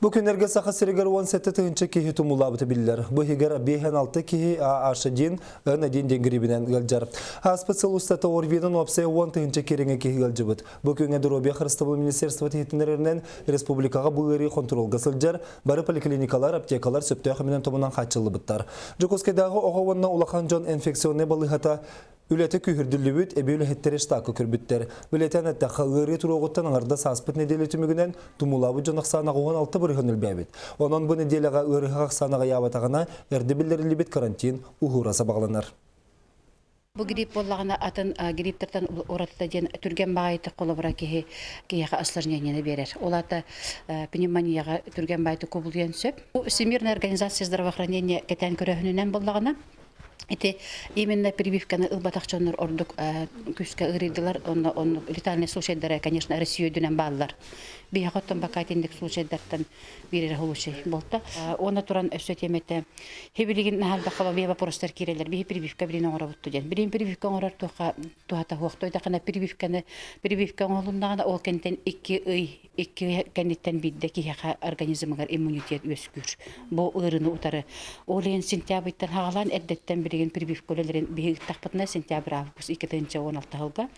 Бу күннэргэ Саха сиригэр 17 тыһыынча киһи тумуллаабыта биллэр. Бу иһигэр 56 киһи АH1 N1 диэн грибинэн ыалдьар. Ааспыт сыл устата ОРВИ-нан уопсайа 10 тыһыынча кэриҥэ киһи ыалдьыбыт. Бу күҥҥэ Доруобуйа харыстабыл министерствота иһитиннэрэринэн республикаҕа бу ыарыы хонтуруолга сылдьар, бары поликлиникалар, аптекалар сөптөөх эминэн-томунан хааччыллыбыттар. Дьокуускайдааҕы оҕо уонна улахан дьон инфекционнай балыыһата Үлэтэ күүһүрдүллүбүт, эбии үлэһиттэри штакка көрбүттэр. Билэтэн эттэххэ, ыарыы туруоҕуттан аҥардас ааспыт нэдиэлэ түмүгүнэн тумуулаабыт дьон ахсаана 16% элбээбит. Онон бу нэдиэлэҕэ ыарыһах ахсаана аҕыйаабатаҕына, эрдэ биллэриллибит карантин уһуура сабаҕаланар. Бу грипп буоллаҕына атын грипптэртэн уратыта диэн түргэн баҕайытык холобура киһи киһиэхэ осложнениены биэрэр. Ол аата пневмонияҕа түргэн баҕайытык кубулуйан сөп. Всемирная организация здравоохранения кэтээн көрөөһүнүнэн буоллаҕына Ити именно прививканы ылбатах дьоннор ордук күүскэ ыарыйдылар. Онно оннук летальный случайдара, конечно, Россия үрдүнэн бааллар. Биһиэхэ оттон пока итинник случайдартан биир эрэ случай буолта. Уонна туран өссө тиэмэтэ хибилигин наһалдахха бие вопростар киирэллэр. Биһи прививка билин оҥоробут диэн. Билин прививка оҥорор туохха туһата суох. Тойдахына прививканы прививка оҥоһулуннаҕына ол кэнтэн икки ый Икки кэнниттэн биирдэ киһиэхэ организмыгар иммунитет үөскүүр. Бу ыарыыны утары. Ол иһин сентябрьтан хаҕалаан эрдэттэн билигин прививка үлэлэрин биһи ыыттахпытына сентябрь август 2016 сылга.